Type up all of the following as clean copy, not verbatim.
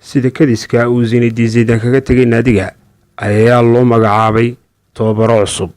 Sida kadiska uu Zinedine Zidane kaga tegay naadiga ayaa loo magacaabay tababaro cusub,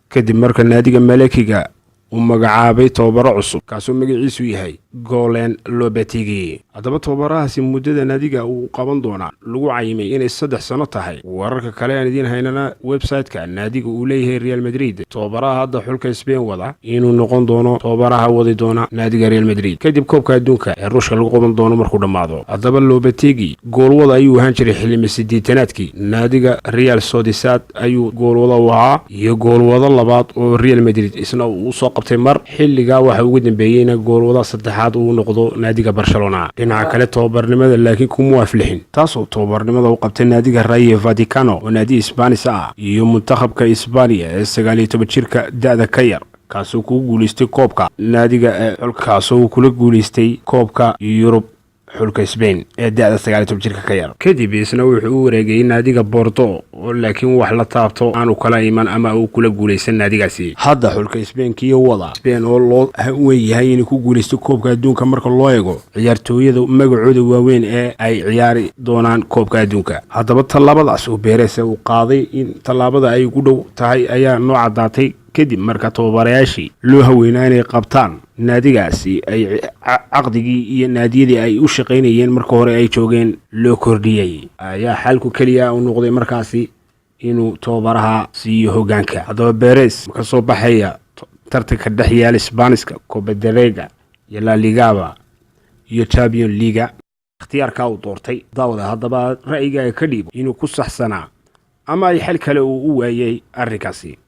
kadib marka naadiga Malakiga uu magacaabay tababaro cusub, kaasoo magaciisu yahay Julen Lopetegui. Haddaba tababarahaasi muddada naadiga uu qaban doonaa lagu cayimay inay 3 sano tahay. Wararka kale aan idiin haynana, website-ka naadiga uu leeyahay Real Madrid, tababaraha hadda xulka Spain wada inuu noqon doono tababaraha wadi doona naadiga Real Madrid kadib koobka adduunka ee Ruushka lagu qaban doono markuu dhammaado. Haddaba Lopetegui goolwada ayuu ahaan jiray xillima 80-aadkii. Naadiga Real Sociedad ayuu goolwada u ahaa iyo goolwado labaad oo Real Madrid isna uu usoo qabtay mar. Xilligaa waxa ugu dambeeyeyna goolwada saddexaad uu noqdo naadiga Barcelona. Dhinaca kale tababarnimada laakiin kuma aflixin, taasoo tababarnimada u qabtay naadiga Rayo Vallecano oo naadi Isbaanis ah iyo muntakhabka Isbaaniya ee 19 jirka da-da ka yar, kaasoo kugu guuleystay koobka naadiga ee xulkaasoo uu kula guuleystay koobka Yurub xulka Spain ee da-da 19 jirka ka yar. Kadib isna wuxuu u wareegayay naadiga Bordeaux oo laakiin wax la taabto aanu kala iman ama uu kula guulaysan naadigaasi. Hadda xulka Spainkiyo wada Spain oo loo wen yahay inay ku guulaysto koobka adduunka, marka loo eego ciyaartooyada magacooda waaweyn ee ay ciyaari doonaan koobka adduunka. Haddaba tallaabadaas oo Perez uu qaaday in tallaabada ay ugu dhow tahay ayaa noo caddaatay, kadib marka tababarayaashii loo haweynaa inay qabtaan naadigaasi ay caqdigii iyo naadiyadii ay u shaqaynayeen marka hore ay joogeen loo kordhiyey, ayaa xalku keliya u noqday markaasi inuu tababaraha siiyo hogaanka. Haddaba Perez ka soo baxaya tartanka dhex yaala Isbaaniska, Copa del Rey-ga iyo La Liga-ba iyo Champion League-ga, ikhtiyaarkaa uu doortay. Daawada, haddaba ra'yigaaga ka dhiibo inuu ku saxsanaa ama ay xal kale uu u waayey arrinkaasi.